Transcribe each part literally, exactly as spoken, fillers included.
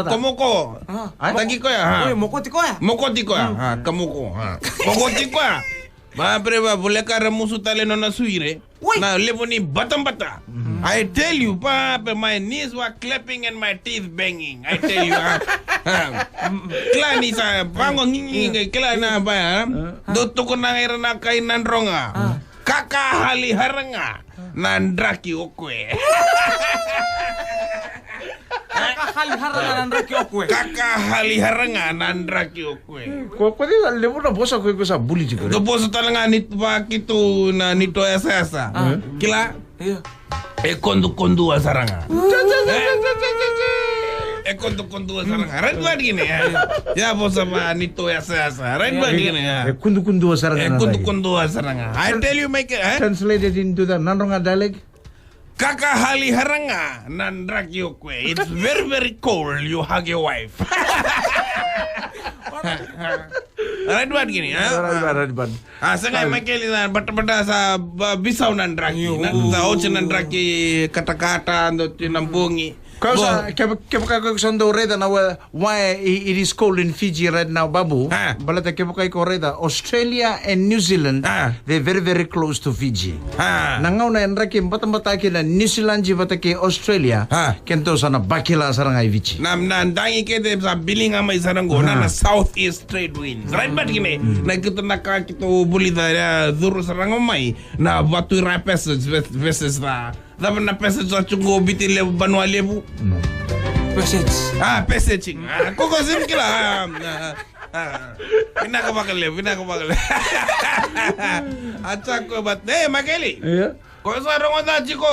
Komoko. Ah. Taki koya, ha. Oi, mokoti koya. Mokoti koya. Ha, komoko, ha. Mokoti koya. Ba bre ba, voleka ra musu tale nona suire. Oi. Na levu ni batabata. I tell you, ba, ba, my knees were clapping and my teeth banging. I tell you, ha. Ha. Kila ni sa, bango ngingi, kila na ba, ha. Do tukuna ira na kai Nadroga. Kakahali haranga na draki o koe. Kakahaliharanga na draki o koe. Kakahaliharanga na draki o koe. Ko, ko dei sa levu na vosa ko, ko sa buli tiko, re? Do vosa tale ga ni va kitu na ni to yasayasa. Kila? E kondukondu a saranga. E kondukondu a saranga. Right back in here. Ya vosa va ni to yasayasa. Right back in here. E kundukundu a saranga. E kundukundu a saranga. I tell you, Mike, eh? Translated into the Nadroga dialect. Kakahaliharanga na draki o koe. It's very, very cold. You hug your wife. Right back in here, huh? Right back, right back. Ah, sa qai Michael na batabata sa ba, visau na draki. Na sa oti na draki katakata, doti na bogi. Kau sa, kevaka, kevaka kau sa dau raica na wa, why i, it is cold in Fiji right now, Babu. Baleta kevaka iko raica, Australia and New Zealand, they're very, very close to Fiji. Na gauna e draki batabata kina New Zealand vata kei Australia, keitou sa na vakila sara ga i Viti. Na, na dagi kece sa bilinga mai sara qo, na, na southeast trade winds. Right, but kine, na keitou na ka keitou vulica, e, curu sara ga mai, na Vatuira Passage, ves-, versus the, cava na passage sa tu qo Viti Levu, Vanua Levu? Passage. Ah, passage. Ah, koko simi kila. Ah, ah, ah. Vinaka vakalevu, vinaka vakalevu. A tsako, but, hey, Makeli. Io. Ko sa rogoca tiko,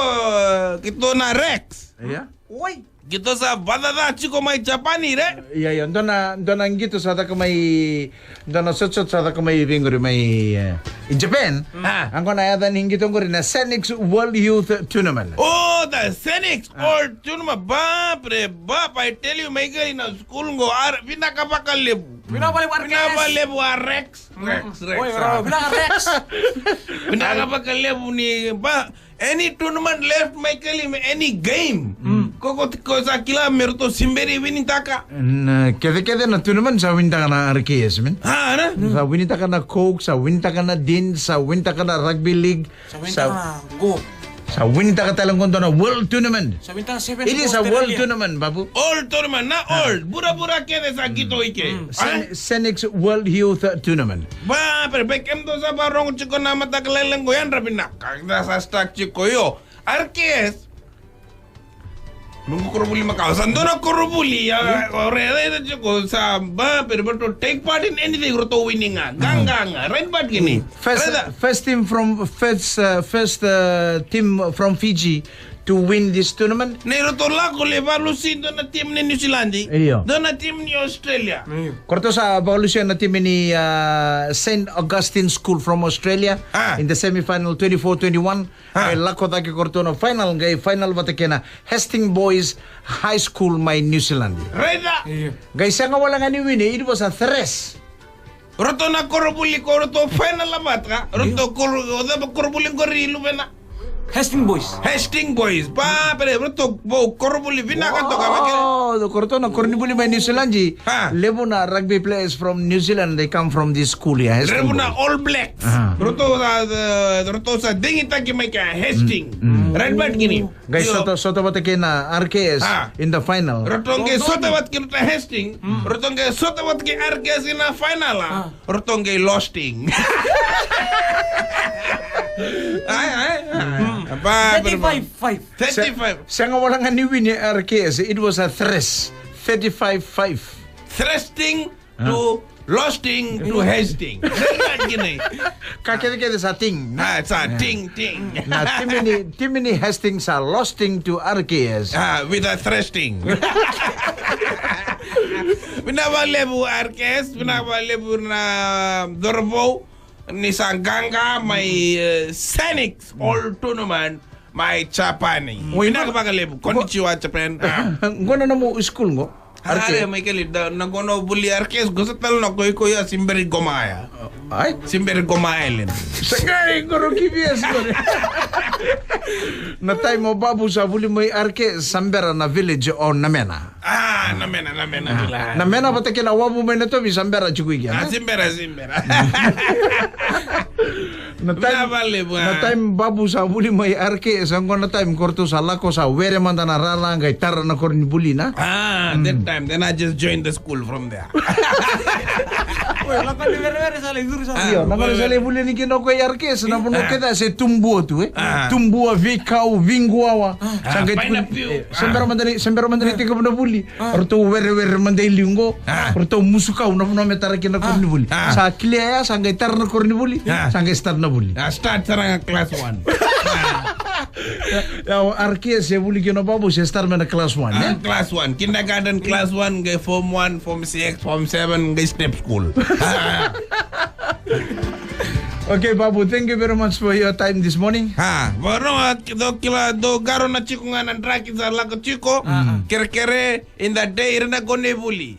keitou na Rex. Io. Oi. Keitou sa vacaca tiko mai Japani, re? Io, io. Dua na, dua na qito sa caka mai, dua na sotsot sa caka mai vei qori mai, e, i Japan. Ah. Qo na yaca ni qito qori na Scenic World Youth Tournament. Oh, the Scenic World Tournament. Bap re bap, I tell you, mai qai na school qo, ar, vinaka vakalevu. Vinaka vakalevu, Rex. Vinaka vakalevu, Rex. Rex, Rex. Oi, ah. Vinaka, Rex. Vinaka vakalevu ni, ba, any tournament left, Michael, any game. Mm. Ko, ko, ko sa kila me ratou siberi winitaka. Na, kece, kece na tournament sa winitaka na R K S, man. Ah, na? Sa winitaka na Coke, sa winitaka na Dean, sa winitaka na Rugby League. Sa winitaka na Go. Sa winitaka tale qo dua na World Tournament. Sa winitaka seven. It is a World Tournament, Babu. All tournament, na all. Burabura kece sa qito i ke. Mm. Sen-, Senix World Youth Tournament. Ba, pre, be kemudou sa varogo tiko na mataka lailai qo, yadra vinaka. Da sa stuck tiko, io. R K S. Noqu koronivuli makawa. Sa dua na koronivuli, a, o raica tiko sa ba, pe ratou take part in anything, ratou winning ga. Qaqa ga. Right, but kini. First, first team from, first, uh, first, uh, team from Fiji to win this tournament. Nei ratou lako lai vakalusi dua na team ni New Zealand. Io. Dua na team ni Australia. Io. Ko ratou sa vakalusi na team ni, uh, Saint Augustine School from Australia in the semi-final twenty-four twenty-one. Ah. Qai lako cake ko ratou na final, qai final vata kei na Hastings Boys High School mai New Zealand. Raica. Io. Qai sega wale ga ni wini, it was a thrash. Ratou na koronivuli ko ratou final vata, ratou koro, o cava koronivuli qori, luvena? Hastings Boys. Hastings Boys. Ba, pre, ratou vou koronivuli vinaka toka, Michael. Oh, ko ratou na koronivuli mai New Zealand. Ha. Levu na rugby players from New Zealand, they come from this school, yeah, Hastings Boys. Levu na All Blacks. Aha. Ratou sa, uh, ratou sa digitaki mai kea Hastings. Mm, mm. Right, but kini. Qai sota, sota vata kei na R K S in the final. Ratou qai sota vata kei na Hastings. Mm. Ratou qai sota vata kei R K S in the final. Ah. Ratou qai losting. Ai, ai, ai. Mm. Ba, thirty-five five. Thirty-five. Se-, sega wale ga ni wini R K S. It was a thrash. Thirty-five five. Thrashing to losting to Hastings. Kina. Ka kece kece sa ting. Ah, sa ting, ting. Na timi ni, timi ni Hastings sa losting to R K S. Ah, with a thrashing. Vinaka vakalevu R K S, vinaka vakalevu na cauravou. Ni sa qaqa mai, eh, Senix World Tournament mai Japani. Oi, vinaka vakalevu. Konnichiwa, Japan. Ah. Qo na nomu school qo? Arke. Are mai keli da na gono vuli Arkes gosa talo na koi koi a Simberi Gomaya. Ai? Simberi Goma Island. Sagai goro K B S goro. Na time o Babu sa vuli mai Arke, sa bera na village o Namena. Ah, Namena, Namena vila. Namena vata kei na wavu mai na tovi sa bera tiko i kea, Ah, na? Simbera, Simbera. Na time, Na vale, bua. na time Babu sa vuli mai Arke, sa qo na time ko ratou sa lako sa were mada na rala qai tara na koronivuli, na? Ah, that time. Then I just joined the school from there. Oi, lako ni werewere sa lai curu sa. Ah, Io, na koronivuli ni kina ko i Arke, sa na vanua keda se Tumbua tu, eh? Ah. Tumbua, Veikau, Vinguawa. Sa Ah, qai tukuni, Painapiu. eh, sa bera mada ni, sa bera mada ni tekivu na vuli. Ah. Ratou werewere mada i liu qo. Ah. Ratou musu kau na vanua me tara kina na koronivuli. Ah. Sa clear ya, sa qai tara na koronivuli. Ah. Sa qai start na vuli. Ah, start sara ga class one. Ia, o Arke se vuli kina o Babu se start mai na class one, Ah, eh? class one. Kindergarten class one, qai form one, form six, form seven, qai step school. Okay, Babu, thank you very much for your time this morning. Ha, varo, do kila, do garo na tiko ga na draki sa lako tiko. Kerekere, in the day, ira na gone vuli.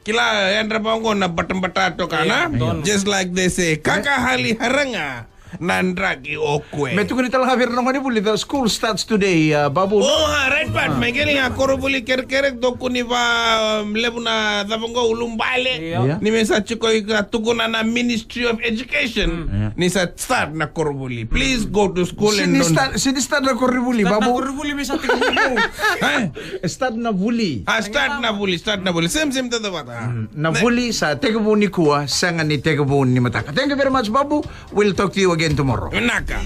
Kila, yadra vaqo na batabata toka, Eh, na? Just like they say, kaka hali haranga na draki o kwe. Me tukuni tale ga vei ira na gone vuli, the school starts today, uh, Babu. Oh, ha, right, but me keli ga koronivuli kerekere, do kuni va, um, levu na cava qo, uluwai. Io. Io. Ni me sa tiko i ka tukuna na Ministry of Education. Mm. Io. Ni sa start na koronivuli. Please go to school Se and ni don't start, se ni start na koronivuli, Start na Babu. koronivuli me sa tekivu. Eh? Start na vuli. Ah, start na vuli, start na vuli. Same, same, tata vata. Mm. Na Ne- vuli sa tekivu nikua, sega ni tekivu nimataka. Thank you very much, Babu. We'll talk to you again tomorrow. Vinaka.